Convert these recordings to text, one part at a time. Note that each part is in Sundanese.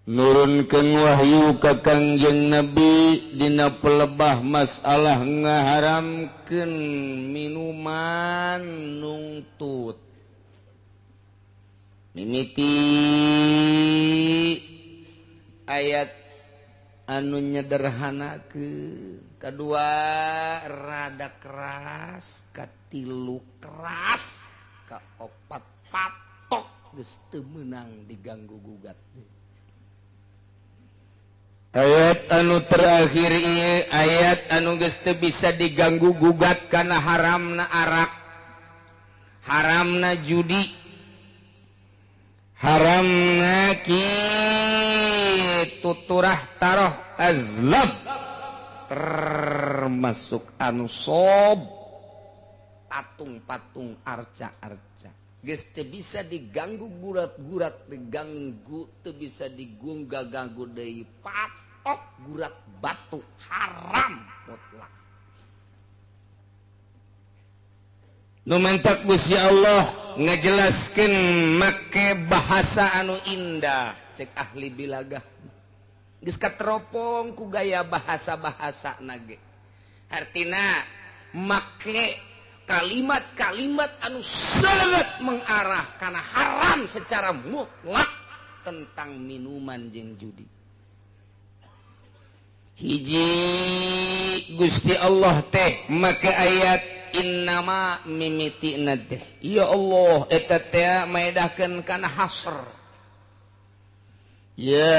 Nurunkeun wahyu ka Kangjeng Nabi dina pelebah masalah ngaharamkeun minuman nungtut. Mimiti ayat anu nyederhanakeun, kadua rada keras, katilu keras, kaopat patok geus teu meunang diganggu gugat. Ayat anu terakhir ieu ayat anu geus teu bisa diganggu gugat kana haramna arak, haramna judi, haramna kitu turah taroh azlam, termasuk anu sob patung-patung arca-arca. Geus teu bisa diganggu gurat-gurat, diganggu teu bisa digungga-ganggu deui, patok gurat batu haram mutlak. Nu mantak Gusti Allah ngajelaskeun make bahasa anu indah, cek ahli bilagah. Geus kateropong ku gaya bahasa-bahasa nage. Artina make kalimat-kalimat anu sangat mengarah karena haram secara mutlak tentang minuman jeung judi. Hiji Gusti Allah teh make ayat innama mimitina teh. Ya Allah eta teh maedahkeun kana hasr. Ya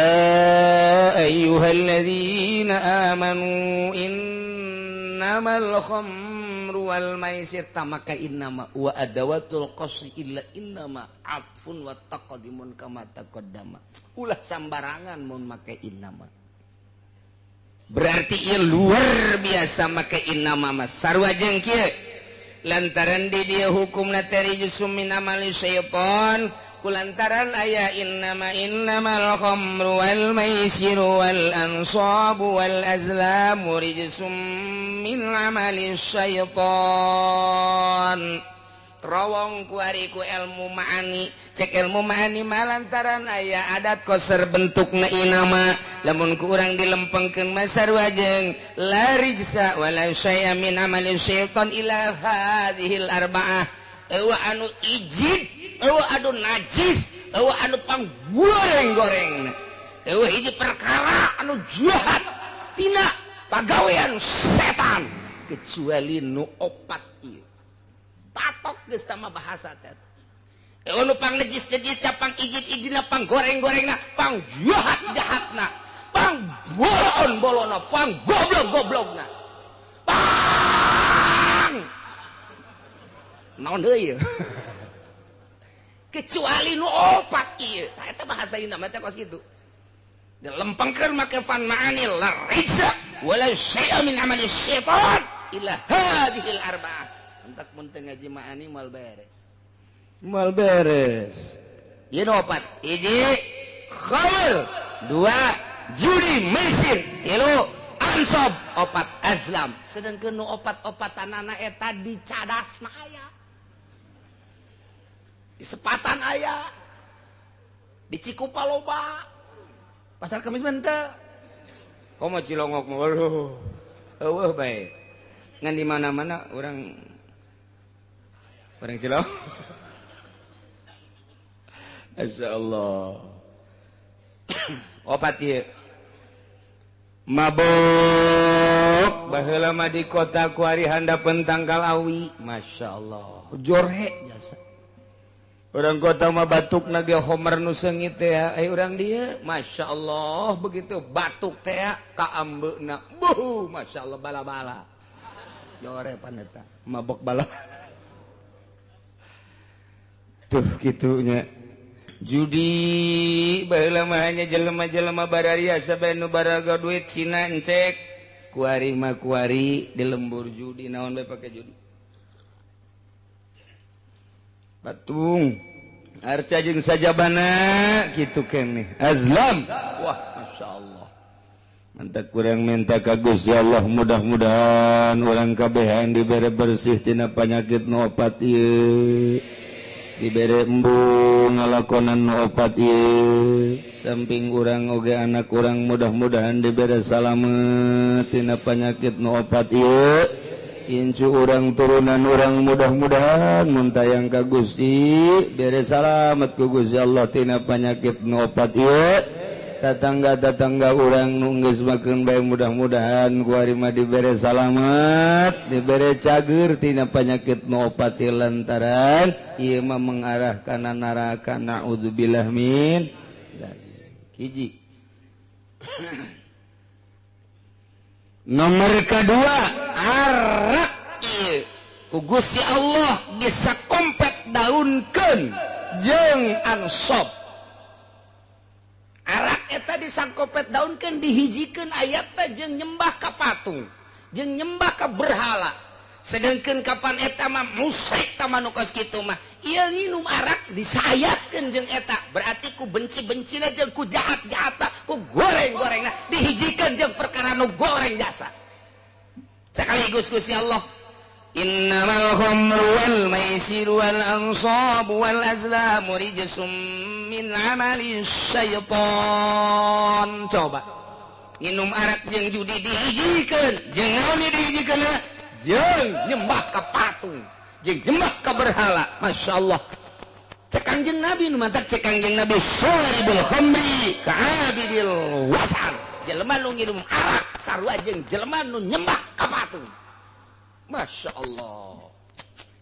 ayyuhalladzina amanu innamal khamru wal maisir, tamaka innama wa adawatul qasri illa innama atfun wa taqdimun kama taqaddama. Ulah sambarangan mun make innama. Berarti ieu luar biasa make innama mah sarua jeung kieu. Lantaran di dieu hukumna teh rijsum min amali syaitan, kulantaran aya innama innamal khamru wal maisiru wal ansabu wal azlamu rijsum min amali syaitan. Terowong ku ari ku ilmu ma'ani, cek ilmu ma'ani mah lantaran aya adat koser bentukna inama, lamun ku urang dilempengkeun mah sarua jeung la rijsa wala syai'a min amali syaitan ila hadhil arba'ah. Eueuh anu ijid, eueuh anu najis, eueuh anu panggoreng-goreng, eueuh hiji perkara anu jahat tina pagawean setan kecuali nu opat ieu. Patok geus tama bahasa teh. Eueuh nu pang najis-najisna, pang ijid-ijidna, pang goreng-gorengna, pang jahat-jahatna, pang bolon-bolonna, pang goblok-goblokna. Pang naon deui ieu? Kecuali nu opat ieu. Tah eta bahasa ieu mah teh kos kitu. Dilempengkeun make fan ma'ani la rijsa wala syai'a min amali syaitan illa hadhil arba'ah. Entak mun teu ngaji ma'ani moal beres. Moal beres. Ieu nu opat. Hiji khamr, dua judi maisir, tilu ansob, opat azlam. Sedangkeun nu opat-opatanana eta dicadas mah aya. Di Sepatan aya, di Cikupa loba, Pasar Kemis mah henteu. Komo Cilongok mah waduh, eueuh bae. Ngan di mana-mana urang Cilongok. Masyaallah. Opat ieu. Mabok baheula mah di kota ku ari handapeun tangkal awi, masyaallah. Jorhe jasa. Orang kota mah batuk na ge homer nu seungit teh, ai urang dieu masyaallah begitu batuk teh ka ambeuna. Buh, masyaallah bala-bala. Jore pan eta, mabok bala. Tuh kitunya. Judi baheula mah hanya jelema-jelema bararia sabe nu baraga duit Cina encek. Kuari mah kuari di lembur judi naon bae pake judi. Patung arca jeung sajabana kitu keneh azlam. Wah masyaallah. Mantap kurang minta ka Gusti Allah mudah-mudahan urang kabehan dibere bersih tina panyakit nu opat ieu. Dibere embung ngalakonan nu opat ieu. Samping urang oge anak urang mudah-mudahan dibere salamet tina panyakit nu opat ieu. Incu urang turunan urang mudah-mudahan mun tayang ka Gusti bere salamet ku Gusti Allah tina panyakit nu opat ieu. Tatangga-tatangga urang nu geus makeun bae mudah-mudahan ku ari mah dibere salamet, dibere cager tina panyakit nu opat lantaran ieu mah mengarah kana neraka. Naudzubillah min dzalik. Hiji. Nomor kedua, arak ieu ku Gusti Allah bisa kompet daunkeun jeung ansab. Arak eta disangkopet daunkeun dihijikeun ayatna jeung nyembah ka patung, jeung nyembah ka berhala. Sedengkeun kapan eta mah musyrik ta manu kos kitu mah. Ieu nginum arak disayatkeun jeung eta, berarti ku benci-bencina jeung ku jahat-jahatna, ku goreng-gorengna dihijikeun jeung perkara nu goreng jasa. Sekaligus Gusti Allah, innamal khamru wal maisiru wal ansabu wal azlamu rijsum min amali syaitan. Coba nginum arak jeung judi dihijikeun, jeung naon dihijikeun? Jeung nyembah ka patung, jeung nyembah ka berhala. Masya Allah. Cek Kangjeng Nabi nu mantak cek Kangjeng Nabi syaribul khamri ka'abidil wasan. Jelema nu nginum arak sarua jeung jelema nu nyembah ka patung. Masya Allah.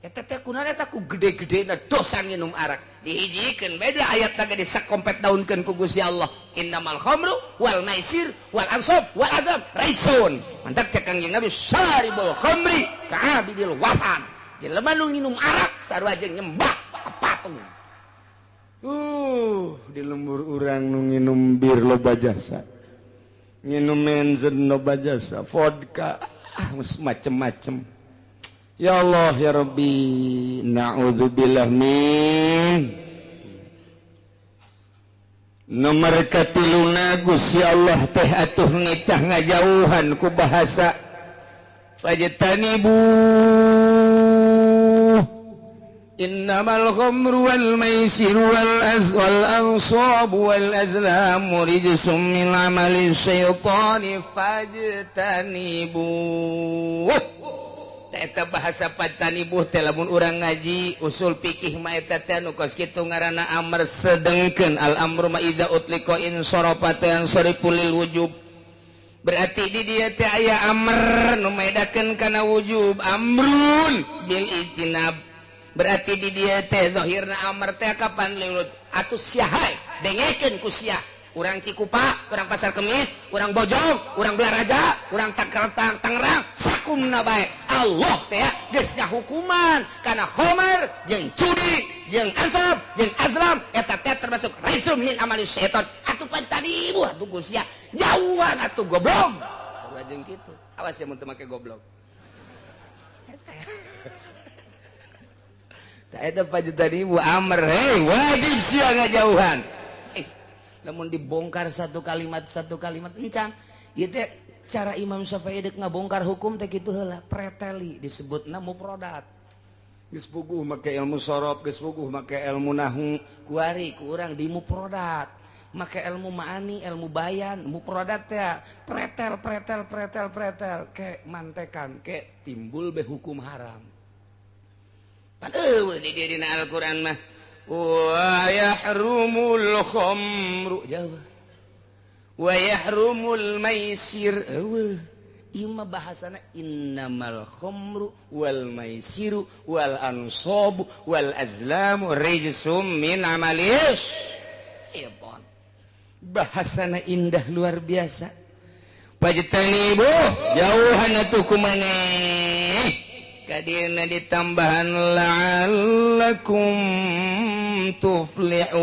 Eta teh kunaon eta ku gede-gedena dosa nginum arak. Dihijikeun beda ayat teh disakompet daunkeun ku Gusti Allah. Innamal khamru wal maisir wal ansab wal azam raisun. Mantak cek Kangjeng Nabi syaribul khamri ka'abidil wasan. Jelema nu nginum arak sarua jeung nyembah ka patung. Di lembur urang nu nginum bir loba jasa. Nginum menzen loba jasa, vodka, macem-macem. Ya Allah ya Rabbi, na'udzubillah min. Nomor katiluna Gusti Allah teh atuh nitah ngajauhan ku bahasa fajtanibu innamal khamru wal maisiru wal ansabu wal azlamu rijsum min amali syaitani fajtanibu. Eta bahasa fajtanibu teh lamun urang ngaji usul fikih mah eta teh nu kos kitu ngaranna amr sedengkeun al amru ma idza utliqa in sarafa yansarifu lil wujub. Berarti di dieu teh aya amr nu medakeun kana wujub, amrun bil ijtinab. Berarti di dieu teh zahirna amr teh kapan liut atuh sia hae dengekeun ku sia. Urang Cikupa, urang Pasar Kemis, urang Bojong, urang Belaraja, urang Tangerang, sakumna bae. Allah teh geus ngahukuman kana khamar jeung judi, jeung ansab, jeung azlam eta teh termasuk rijsum min amali syaitan. Atuh pan tadi ibu atuh Gusti jauhan atuh goblok. Sarua jeung kitu. Awas ya mun teu make goblok. Eta eta tadi ibu amr, hei wajib sia ngajauhan. Namun dibongkar satu kalimat encan ieu teh cara Imam Syafi'i deuk ngabongkar hukum teh kitu heula preteli disebutna mufradat. Geus puguh make ilmu sorof, geus puguh make ilmu nahwu, kuari ku urang di mufradat, make ilmu ma'ani, ilmu bayan, mufradat teh pretel pretel pretel pretel ke mantekan ke timbul be hukum haram. Pan eueuh di dieu dina Al-Qur'an mah wa yahrumul khamru jawab wa yahrumul maisir eueuh ieu mah bahasana innamal khamru wal maisiru wal ansabu wal azlamu rijsum min amalis syaitan. Bahasana indah luar biasa. Fajtanibu jauhan atuh ku maneh kadieuna ditambahan la'allakum tuflihun.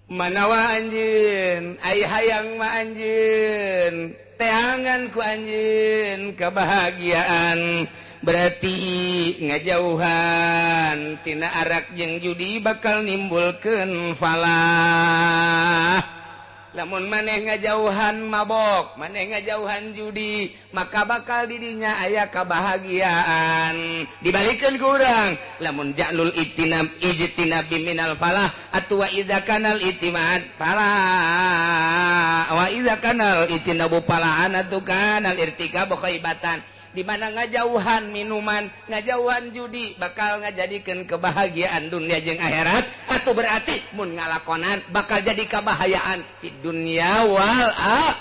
Manawa anjeun ai hayang mah anjeun teangan ku anjeun kebahagiaan berarti ngajauhan tina arak jeung judi bakal nimbulkeun falah. Lamun maneh ngajauhan mabok, maneh ngajauhan judi, maka bakal didinya aya kebahagiaan. Dibalikeun ku urang, lamun ja'lul itinab ijtinabi minal falah atuh wa idza kanal itimad falah wa idza kanal itinabu falahan atuh kanal irtikabu khaibatan. Di mana ngajauhan minuman, ngajauhan judi bakal ngajadikeun kebahagiaan dunia jeung akhirat, atau berarti mun ngalakonan bakal jadi kebahayaan di dunia wal akhirah.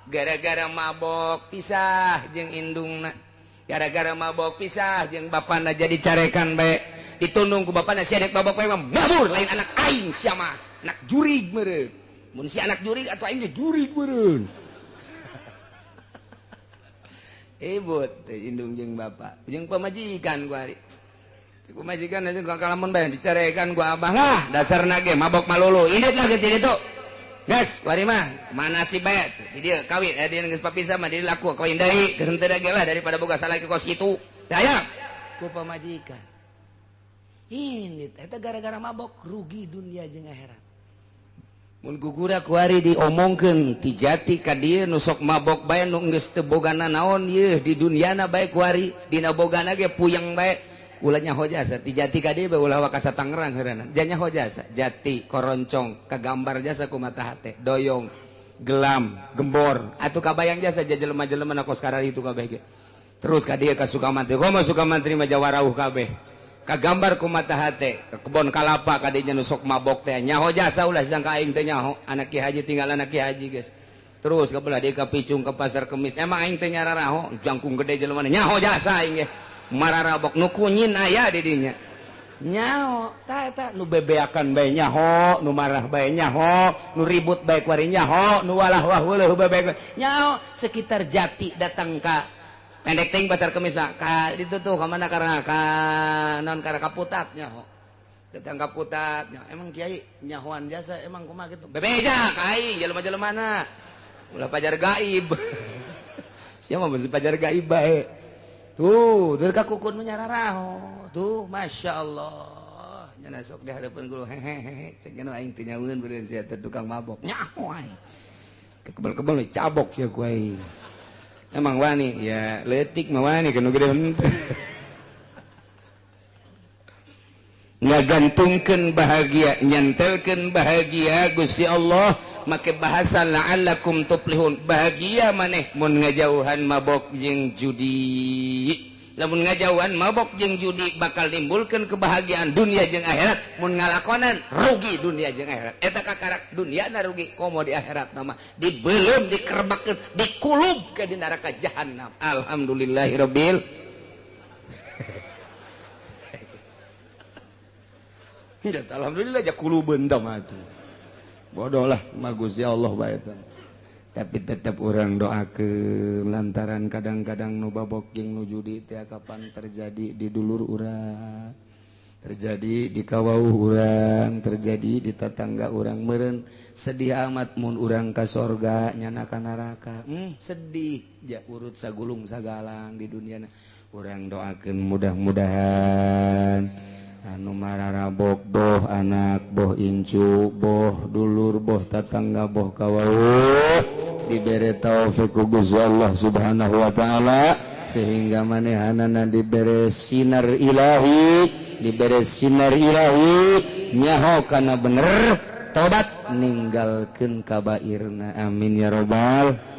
Gara-gara mabok pisah jeung indungna, gara-gara mabok pisah jeung bapana jadi carekan bae, ditundung ku bapana sia dek mabok bae mabur lain anak aing sia mah, anak jurig meureun. Mun si anak jurig atuh aing ge jurig meureun. Ibut indung jeung bapak jeung pamajikan gua hari pamajikan aja gua kalamun bae dicarekan gua abah lah dasarna ge mabok malulu indit lah geus ditu geus wari mah mana si bae di dieu kawin dia geus papisah mah di laku kawin deui geus henteu ge lah daripada boga salaki kos kitu daya ku pamajikan indit eta gara-gara mabok rugi dunia jeung akhirat. Mun gugura kuari diomongkeun ti jati ka dieu nu sok mabok bae nu geus teu bogana naon ieu di dunyana bae kuari dina bogana ge puyeng bae ulah nyaho jasa ti jati ka dieu bae ulah wakasa Tangerang heurana ja nyaho jasa jati koroncong kagambar jasa ku mata hate doyong gelam gembor atuh kabayang jasa ja jelema-jelema na kos karari itu kabeh ge terus ka dieu ka Sukamantri komo Sukamantri mah jawarauh kabeh kagambar ku mata hate ke kebon kalapa kadinya nu sok mabok teh nyaho jasa ulah sangka aing teh nyaho anak ki haji tinggal anak ki haji geus terus ka belah deui ka Picung ke pasar Kemis emang aing teh nyararaho jangkung gede jelema nyaho jasa aing ge mararabok nu kunyin aya di dinya nyaho tah eta nu bebeakan bae nyaho nu marah bae nyaho nu ribut bae kuari nyaho nu walah wah weuleuh bae nyaho sekitar jati datang ka pendek ting pasar Kemis pak ka itu tuh kemana karena ka non karena kaputat nyaho datang kaputat nyaho emang kiai nyahoan jasa emang kumaha gitu bebeja kai jelema-jelema mana ulah pajar gaib siapa mesti pajar gaib bae tuh dari kakukun menyararaho tuh masya Allah nyana sok di hadapan guru hehehe cek nya aing teh nyaweun beureun sia teh tukang mabok nyaho aing kebel-kebel cabok sia ku aing. Emang wani ya letik mah wani kanu gede henteu. Ngagantungkeun bahagia, nyantelkeun bahagia Gusti Allah make bahasa la'allakum tuflihun. Bahagia maneh mun ngajauhan mabok jeung judi. Lamun ngajauhan mabok jeung judi bakal nimbulkeun kebahagiaan dunia jeung akhirat. Mun ngalakonan rugi dunia jeung akhirat. Eta kakarak dunia na rugi komo di akhirat mah dibeuleum dikerbakkeun dikulub ke di neraka jahanam. Alhamdulillahirabbil alhamdulillah ja kulubeun tah mah atuh. Bodoh lah mah Gusti Allah bae eta. Tapi tetap orang doakeun lantaran kadang-kadang nu babok jeung nu judi teh kapan terjadi di dulur urang, terjadi di kawauh urang, terjadi di tetangga urang meureun sedih amat mun urang ka sorga nyana ka neraka. Sedih ja urut sagulung sagalang di dunia. Urang doakeun mudah-mudahan anu mararabok boh anak boh incu boh dulur boh tetangga boh kawauh dibere taufik ku Gusti Allah Subhanahu wa taala sehingga manehanana dibere sinar ilahi, dibere sinar ilahi nyaho kana bener tobat ninggalkeun kabairna. Amin ya robbal.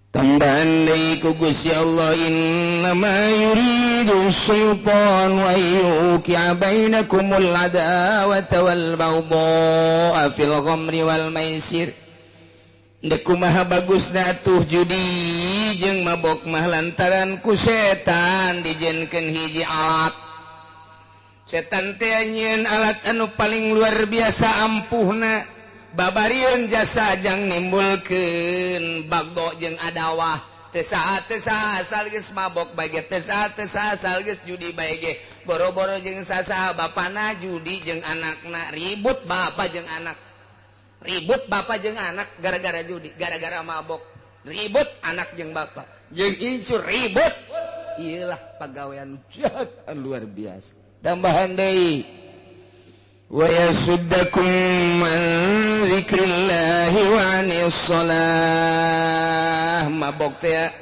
Tambahan deui ku Gusti Allah innama yuridu syaitan wa yuqi'a bainakumul adawata wal baghdha'a fil khamri wal maisir. Deuk kumaha bagusna atuh judi jeung mabok mah lantaran ku setan dijenkeun hiji alat. Setan teh nyieun alat anu paling luar biasa ampuhna. Babarieun jasa jang nimbulkeun bagdo jeung adawah teu saha asal geus mabok bae ge teu saha asal geus judi bae ge boro-boro jeung sasaha bapana judi jeung anakna ribut bapa jeung anak ribut bapa jeung anak gara-gara judi gara-gara mabok ribut anak jeung bapa jeung incu ribut. Iyalah pagawean jahat luar biasa. Tambahan deui Wa yasuddakum an dzikrillahi wa anis shalah. Mabok teh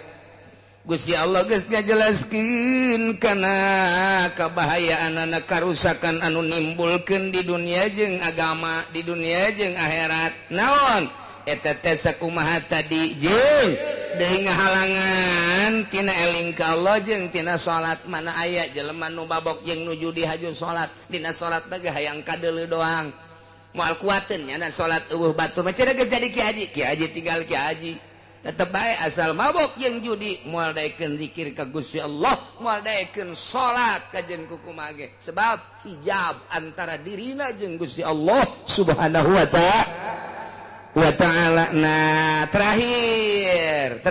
Gusti Allah geus ngajelaskeun kana kabahayaan karusakan anu nimbulkeun di dunia jeung agama, di dunia jeung akhirat. Naon eta teh sakumaha tadi jeung deui ngahalangan tina eling ka Allah jeung tina salat. Mana aya jelema nu mabok jeung nu judi haju salat, dina salat teh hayang kadeuleu doang. Moal kuateun nya salat eueuh batur mah cenah geus jadi ki haji, ki haji tinggal ki haji. Tetep bae asal mabok jeung judi moal daekeun zikir ka Gusti Allah, moal daekeun salat ka jeung kukumaha ge. Sebab hijab antara dirina jeung Gusti Allah Subhanahu wa ta'ala. Nah, terakhir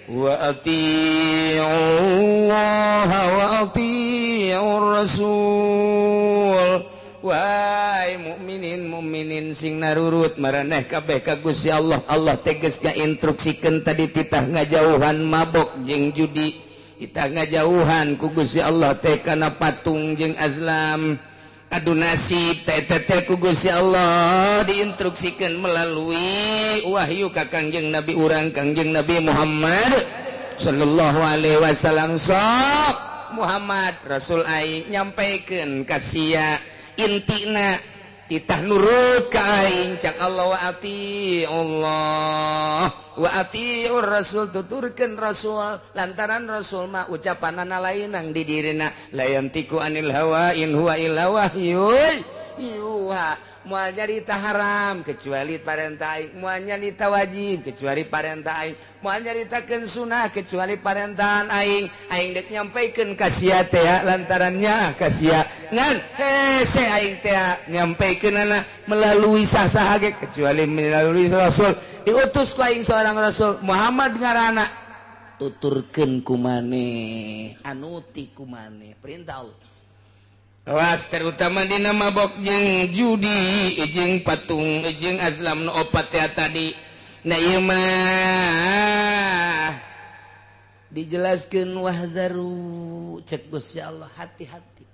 wa atii'ullaha wa atii'ur rasul. Wahai mukminin mukminin sing narurut maraneh kabeh ka Gusti Allah. Allah tegas ngainstruksikeun tadi titah ngajauhan mabok jeung judi, titah ngajauhan ku Gusti Allah teh kana patung jeung azlam. Adu nasib teh teh ku Gusti Allah diinstruksikeun melalui wahyu ka Kangjeng Nabi urang Kangjeng Nabi Muhammad sallallahu alaihi wasallam. Sok Muhammad Rasul aing nyampaikeun ka sia intina titah nurut ka aing cak Allah wa ati Allah wa atiur rasul, tuturkeun rasul lantaran rasul mah ucapanana lain nang di dirina la yantiku anil hawa in huwa illa wahyun yuha. Moal nyarita haram kecuali parentah aing, moal nyarita wajib kecuali parentah aing, moal nyaritakeun sunah kecuali parentahan aing. Aing dek nyampaikeun ka sia teh lantarannya ka sia ngan hese aing teh nyampaikeunana melalui saha ge kecuali melalui rasul. Diutus ku aing seorang rasul Muhammad ngaranna, tuturkeun ku maneh, anuti ku maneh perintah Allah. Awas terutama dina mabok jeung judi jeung patung jeung azlam nu opat teh tadi. Nah ieu mah dijelaskeun wahzaru cek Gusti Allah, hati-hati.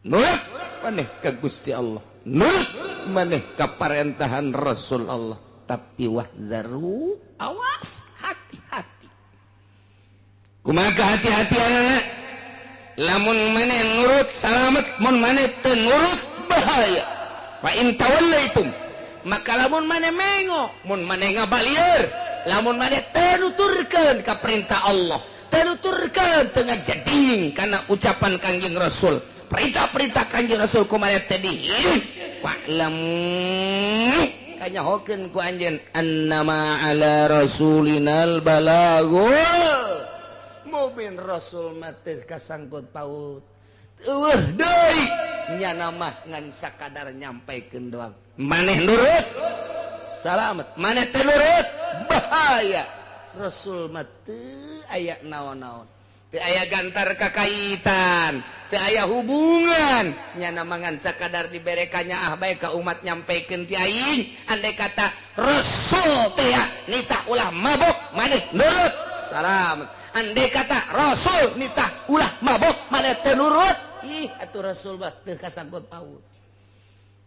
Nurut maneh ka Gusti Allah, nurut maneh ka parentahan Rasul Allah, tapi wahzaru awas hati-hati. Kumaha hati-hatianana? Lamun maneh nurut salamet, mun maneh teu nurut bahaya. Fa in tawallaitum, maka lamun maneh mengo, mun maneh ngabalieur, lamun maneh teu nuturkeun ka perintah Allah, teu nuturkeun teu ngajeding kana ucapan Kangjeng Rasul, perintah-perintah Kangjeng Rasul ku maneh teh di fa'lamu kanyahokeun ku anjeun annama ala rasulinal balagul mubin. Rasul mati kasangkut paut eueuh deui nyana mah ngan sakadar nyampaikeun doang. Maneh nurut salamet, maneh teu nurut bahaya. Rasul mah teu aya naon-naon, teu aya gantar kakaitan, teu aya hubungan nyana mah ngan sakadar diberekanya ah bae ka umat nyampaikeun ti aing. Andai kata Rasul teh nitah ulah mabok, maneh nurut salamet. Andai kata Rasul nitah ulah mabok, maneh teu nurut, ih atuh Rasul mah teu kasangkut paut.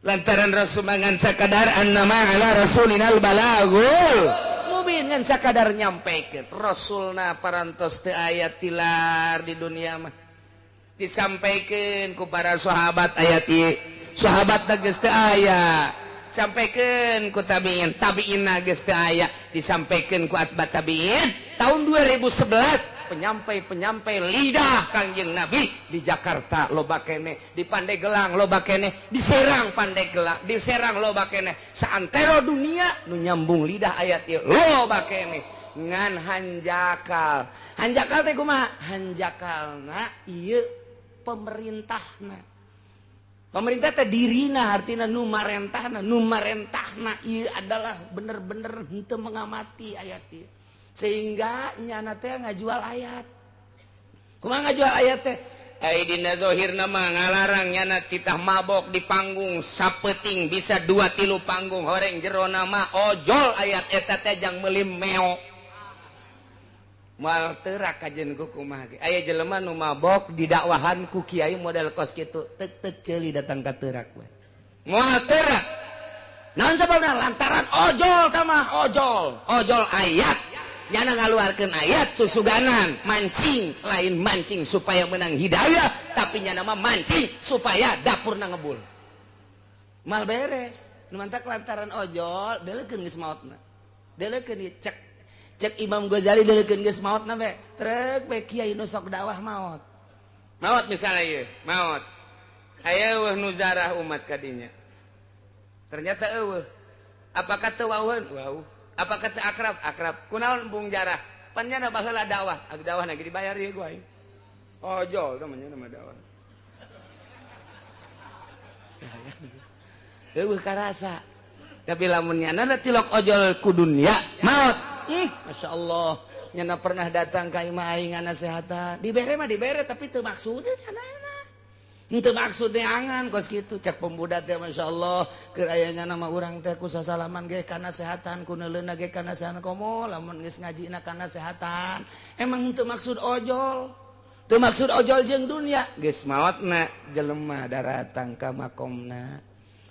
Lantaran Rasul mangan sakadar annama ala rasulinal balagul mubin, ngan sakadar nyampaikeun. Rasulna parantos teu aya tilar di dunia mah, disampaikeun ku para sahabat ayat ieu, sahabat geus teu aya, sampaikeun ku tabiin, tabiin geus teu aya, disampaikeun ku asbat tabiin. Tahun 2011 penyampai-penyampai lidah Kangjeng Nabi di Jakarta loba keneh, di Pandeglang loba keneh, di Serang Pandeglang, di Serang loba keneh, saantero dunia nu nyambung lidah ayat ieu loba keneh. Ngan hanjakal, hanjakal teh kumaha? Hanjakalna ieu pemerintahna. Pemerintah teh dirina artina nu marentahna, nu marentahna ieu adalah bener-bener henteu mengamati ayat ieu. Sehingga nyana teh ngajual ayat. Kumaha ngajual ayat teh? Ai dina zahirna mah ngalarang nyana titah mabok di panggung sapeting bisa 2-3 panggung horeng jero nama ojol ayat eta teh jang meuli meo. Moal teurak kajen ku kumaha ge. Aya jelema nu mabok didakwahan ku kiai model kos kitu, tek-tek ceuli datang ka teurak we. Moal teurak. Naon sababna? Lantaran ojol tamah ojol, ojol ayat. Nyana ngaluarkeun ayat susuganan, mancing, lain mancing supaya menang hidayah, tapi nyana mah mancing supaya dapurna ngebul. Mal beres. Nu mantak lantaran ojol deuleukeun geus maotna. Deuleukeun ieu cek cek Imam Ghazali deuleukeun geus maotna be. Trek be kiai nu sok dakwah maot. Maot misalnya ieu, maot. Aya eueuh nu zarah umat kadinya. Ternyata eueuh. Apakah teu wauheun? Wauh. Apakah teu akrab? Akrab. Kunaon embung jarah? Pan nyana baheula dakwah. Ag dakwah na ge dibayar ieu ku aing. Ojol teh mah nyana mah dakwah. Eueuh karasa. Tapi lamun nyana tilok ojol ku dunia maot. Masya Allah. Nyana pernah datang ka imah aing nganasehatan. Dibere mah dibere tapi teu maksudna nyana. Teu maksud neangan kos kitu cek pemuda teh Masya Allah keur aya nyana mah urang teh ku sasalaman ge kanasehatan ku neuleuna ge kanasehatan komo lamun geus ngajina kanasehatan. Emang teu maksud ojol. Teu maksud ojol jeung dunia geus maotna jelema daratang ka makomna.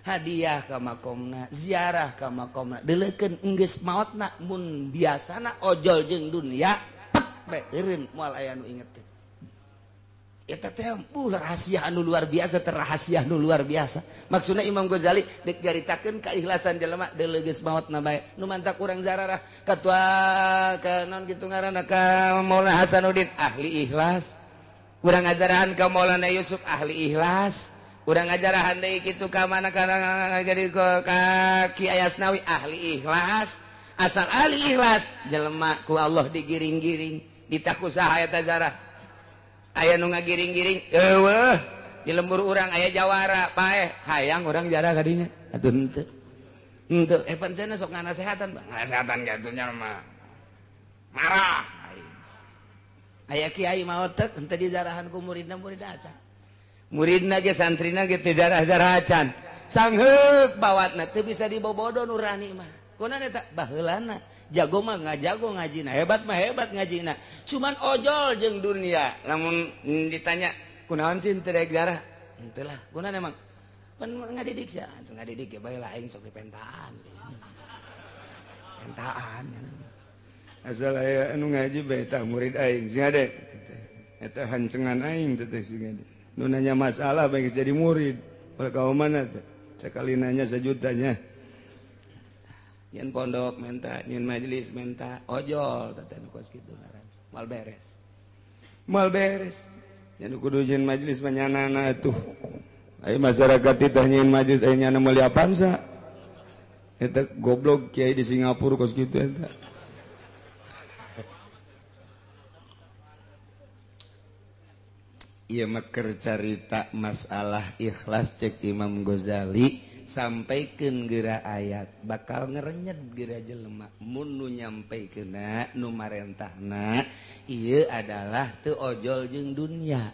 Hadiah ka makomna, ziarah ka makomna. Deuleukeun enggeus maotna mun biasana ojol jeung dunia pek bae eureun moal aya nu ingeteun. Eta teh rahasia anu luar biasa, terrahasia anu luar biasa. Maksudna Imam Ghazali deuk nyaritakeun keikhlasan jelema deuleu geus maotna bae. Nu mantak urang zararah katua ka naon kitu ngaranna ka Maulana Hasanuddin ahli ikhlas. Urang ngajarahan ka Maulana Yusuf ahli ikhlas. Urang ngajarahan deui kitu ka mana kana jadi ka Ki Ayasnawi ahli ikhlas. Asal ahli ikhlas jelema ku Allah digiring-giring ditakusaha eta zarah. Aya nu ngagiring-giring eueuh di lembur urang aya jawara paeh hayang urang jarah kadinya atuh henteu henteu pan cenah sok nganasehatan bang nganasehatan kitu nya mah marah aya kiai maot teh henteu dijarahan ku muridna murid acan muridna ge santrina ge teu jarah-jarah acan sangheuk bawatna teu bisa dibobodo nu rani mah kunaon eta baheulana jago mah ngajago ngajina hebat mah hebat ngajina cuman ojol jeung dunia lamun ditanya kunaon sih teu rek jarah henteu lah kunaon emang pan ngadidik sia atuh ngadidik ge bae lah aing sok dipentaan pentaan asal aya anu ngaji bae tah murid aing sing ade eta hancengan aing teh sing ade nu nanya masalah bae jadi murid ulah ka mana teh sakali nanya sejutanya nyen pondok menta, nyen majelis menta, ojol teh nu kos kitu ngaran. Moal beres. Moal beres. Nya nu kudu nyen majelis mah nyanana atuh. Ai masyarakat teh nyen majelis aya nyana meuli Avanza. Eta goblok kiai di Singapura kos kitu eta. Ieu mah keur carita masalah ikhlas cek Imam Ghazali. Sampaikan geura ayat bakal ngerenyet geura jelema mun nu nyampaikeunna nu marentahna ieu adalah teu ojol jeung dunia.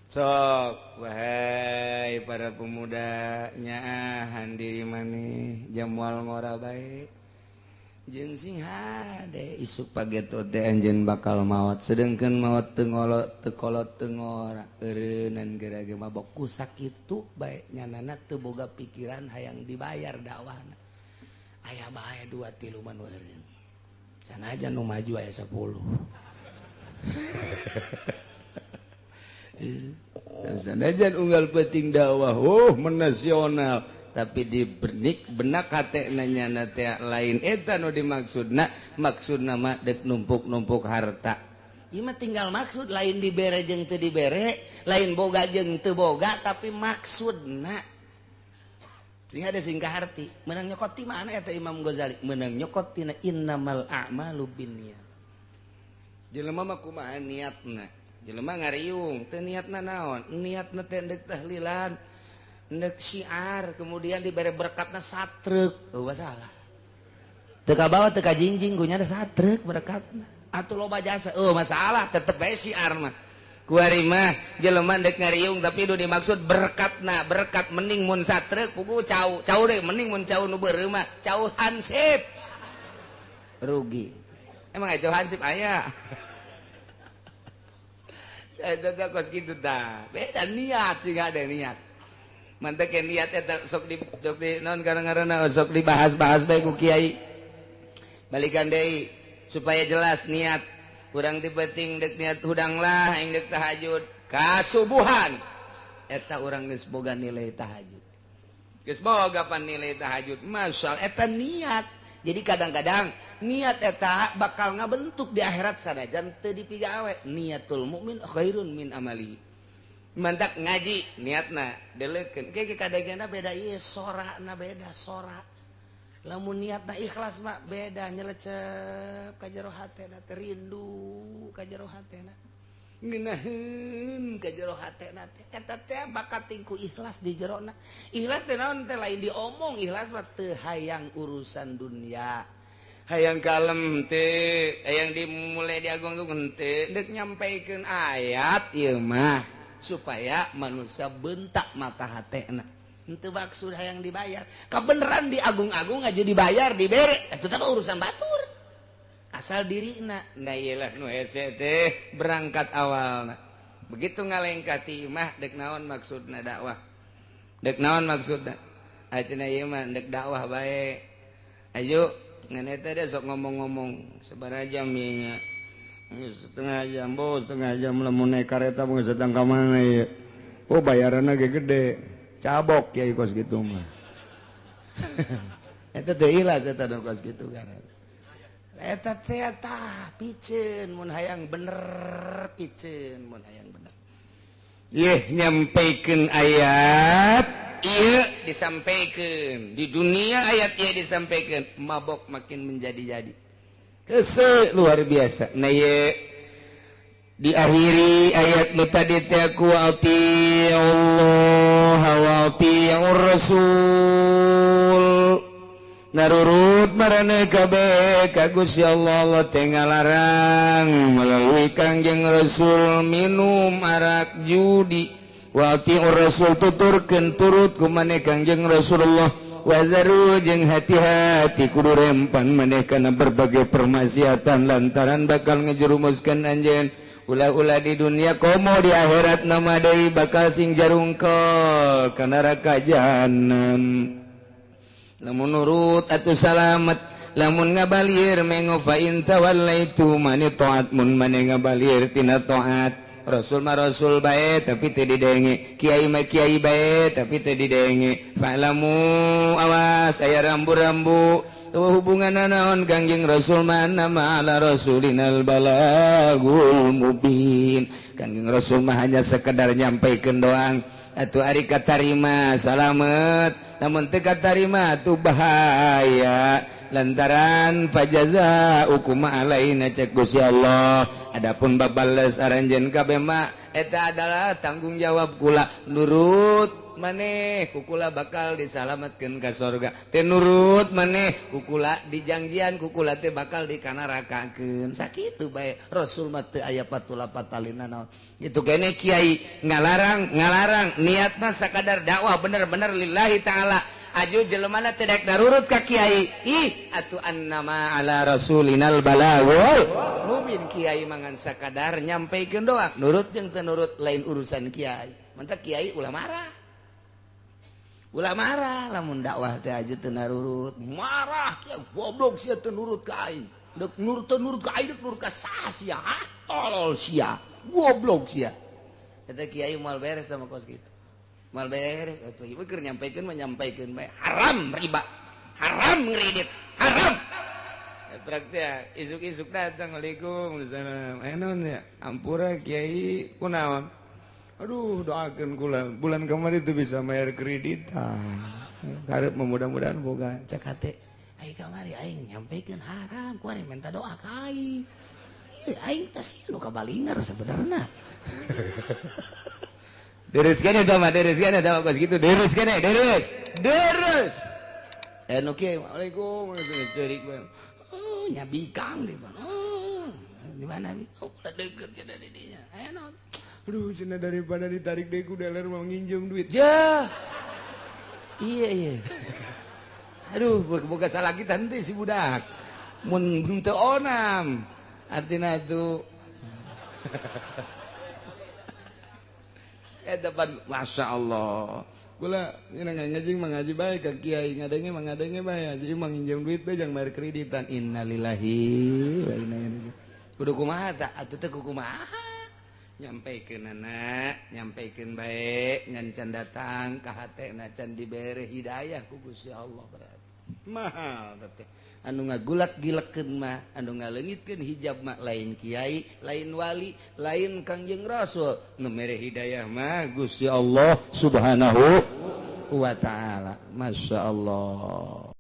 Sok wahai para pemuda nyaahan diri maneh jamual ngora bae jeung sing hade isuk pageto teh anjeun bakal maot sedengkeun maot teu ngolot teu kolot teu ngora eureunnan geura ge mabok ku sakitu bae nyanana teu boga pikiran hayang dibayar dakwahna aya bae 2 3 mah nu eureun sanajan nu maju aya 10 sanajan unggal penting dakwah oh menasional tapi di benik benak hate nanya teh lain eta nu dimaksudna maksudna mah dek numpuk-numpuk harta ieu mah tinggal maksud lain dibere jeung teu dibere lain boga jeung teu boga tapi maksudna sing ada sing kaharti meunang nyokot ti mana eta Imam Ghazali meunang nyokot tina innamal a'malu binniyat jelema mah kumaha niatna jelema ngariung teu niatna naon niatna teh deuk tahlilan nek syiar kemudian diberi berkatna satrek eueuh salah teu kabawa teu kajingjing gunya ada satrek berkatna atuh loba jasa eueuh masalah tetep bae syiar mah kuari mah jelema dek ngariung tapi nu dimaksud berkatna berkat mending mun satrek pugu cau cau deui mending mun cau nu beureum mah cau hansip rugi emang aya cau hansip aya. Eta kos kitu tah. Beda niat sih ada niat. Mantek niat eta sok di naon karang-karana sok dibahas-bahas bae ku kiai. Balikan deui supaya jelas niat. Urang di peuting dek niat hudang lah aing dek tahajud kasubuhan. Eta urang geus boga nilai tahajud. Geus boga pan nilai tahajud. Masyaallah eta niat. Jadi kadang-kadang niat eta bakal ngabentuk di akhirat sanajan teu dipigawe. Niatul mukmin khairun min amali. Mantak ngaji niatna deleukeun. Ke kadegena beda ieu sorana beda sora. Lamun niatna ikhlas mah beda nyelecep ka jero hatena teh rindu ka jero hatena. Ngeunaheun ka jero hatena teh eta teh bakat tingku ikhlas di jerona. Ikhlas teh naon teh lain diomong, ikhlas mah teu hayang urusan dunia. Hayang kalem teh, hayang dimulai diagung-agung teh deuk nyampaikeun ayat ieu mah supaya manusia bentak mata hatena. Henteu maksud hayang dibayar. Kabeneran diagung-agung aja dibayar, dibere, eta teh urusan batur. Asal dirina. Nah iyalah nu hese teh berangkat awalna. Begitu ngalengkah ti imah dek naon maksudna dakwah. Dek naon maksudna? Acenah ieu mah dek dakwah bae. Ayo ngan eta teh sok ngomong-ngomong sabaraha jam ieu nya. Setengah jam, bo setengah jam lamun naik kareta mah geus datang ka mana ieu. Oh bayaranna ge gede. Cabok kiai kos kitu mah. Eta teh ikhlas eta kos kitu kan. Eta teh tah piceun mun hayang bener piceun mun hayang bener. Yeh nyampaikeun ayat ieu disampaikeun di dunia ayat ieu disampaikeun mabok makin menjadi-jadi. Hese luar biasa. Nah ieu diakhiri ayat nu tadi teh ku Allah wa atiur rasul. Narurut marane kabeh ka Gusti Allah, Allah teh ngalarang melalui Kangjeng Rasul minum arak judi. Wa atiur rasul tuturkeun turut ku maneh Kangjeng Rasulullah. Wa zaru jeung hati-hati kudu rempan maneh kana berbagai permaksiatan lantaran bakal ngejerumuskeun anjeun ulah-ulah di dunia komo di akhirat nama deui bakal sing jarungkol ka neraka jahanam. Lamun nurut atuh salamet, lamun ngabalir mengo fa in tawallaitu mani taat mun mane ngabalir tina taat. Rasul mah rasul bae tapi teu didenge, kiai mah kiai bae tapi teu didenge. Fa'lamu awas aya rambu-rambu tuh hubunganna naon Kangjeng Rasul mah nama ala rasulinal balagul mubin. Kangjeng Rasul mah hanya sekedar nyampaikeun doang. Atuh ari katarima salamet, namun teu katarima atuh bahaya lantaran fajaza hukuma alaina cek Gusti Allah. Adapun babales aranjeun kabeh mah eta adalah tanggung jawab kula. Nurut maneh kukula bakal disalametkeun ka sorga, teu nurut maneh kukula dijangjian kukula teh bakal dikanarakakeun. Sakitu bae Rasul mah teu aya patula patalina naon. Itu kene kiai ngalarang ngalarang niat mah sakadar dakwah bener-bener lillahi taala. Aju jelemana teu daek darurut ka kiai. Ih atuh annama ala rasulinal balagul mubin. Kiai mangan sakadar nyampaikeun doang, nurut jeung teu nurut lain urusan kiai. Mantak kiai ulah marah. Ulah marah lamun dakwah teh aju teu narurut. Marah kiai goblok sia teu nurut ka aing. Dek nurut teu nurut ka aing dek nurut ka saha sia? Ah tolol sia. Goblok sia. Eta kiai moal beres sama kos kitu. Moal beres atuh ieu keur nyampaikeun mah nyampaikeun bae. Haram riba. Haram ngredit. Haram. Praktek isuk-isuk datang waalaikumsalam. Eh naon ya? Ampura kiai kunaon? Aduh doakan kula bulan kemarin itu bisa bayar kreditan. Karep mudah-mudahan boga cek hate. Ai kamari aing nyampaikeun haram, ku aing minta doa ka aing. Ieu aing teh sieun nu kabalinger sebenarna. Deres kene tah mah, deres kene tah kos kitu, deres kene, deres. Deres. Eh nu kieu waalaikum ceurik bae. Oh nyabikang di mana? Oh, di mana? Oh, udah deket cenah di dinya. Aya naon? Aduh, cina daripada ditarik deh, ku dealer mau nginjem duit. Ya, iya iya. Aduh, buka salah kita nanti si budak. Mun teu onam, artinya itu. Eta pan Masya Allah. Kula ngaji mah ngaji bae ka kiai, ngadenge mah ngadenge bae, haji mah nginjem duit bae jang bayar kreditan. Innalillahi wa inna ilaihi raji'un. Kudu kumaha tah? Atuh teh kumaha? Nyampaikan anak, nyampaikan bae, ngan can datang ka hatena can dibere hidayah ku Gusti Allah berarti. Mahal teh. Anu ngagulak gilekeun mah, anu ngaleungitkeun hijab mah lain kiai, lain wali, lain Kangjeng Rasul. Nu mere hidayah mah Gusti Allah Subhanahu wa taala. Masya Allah.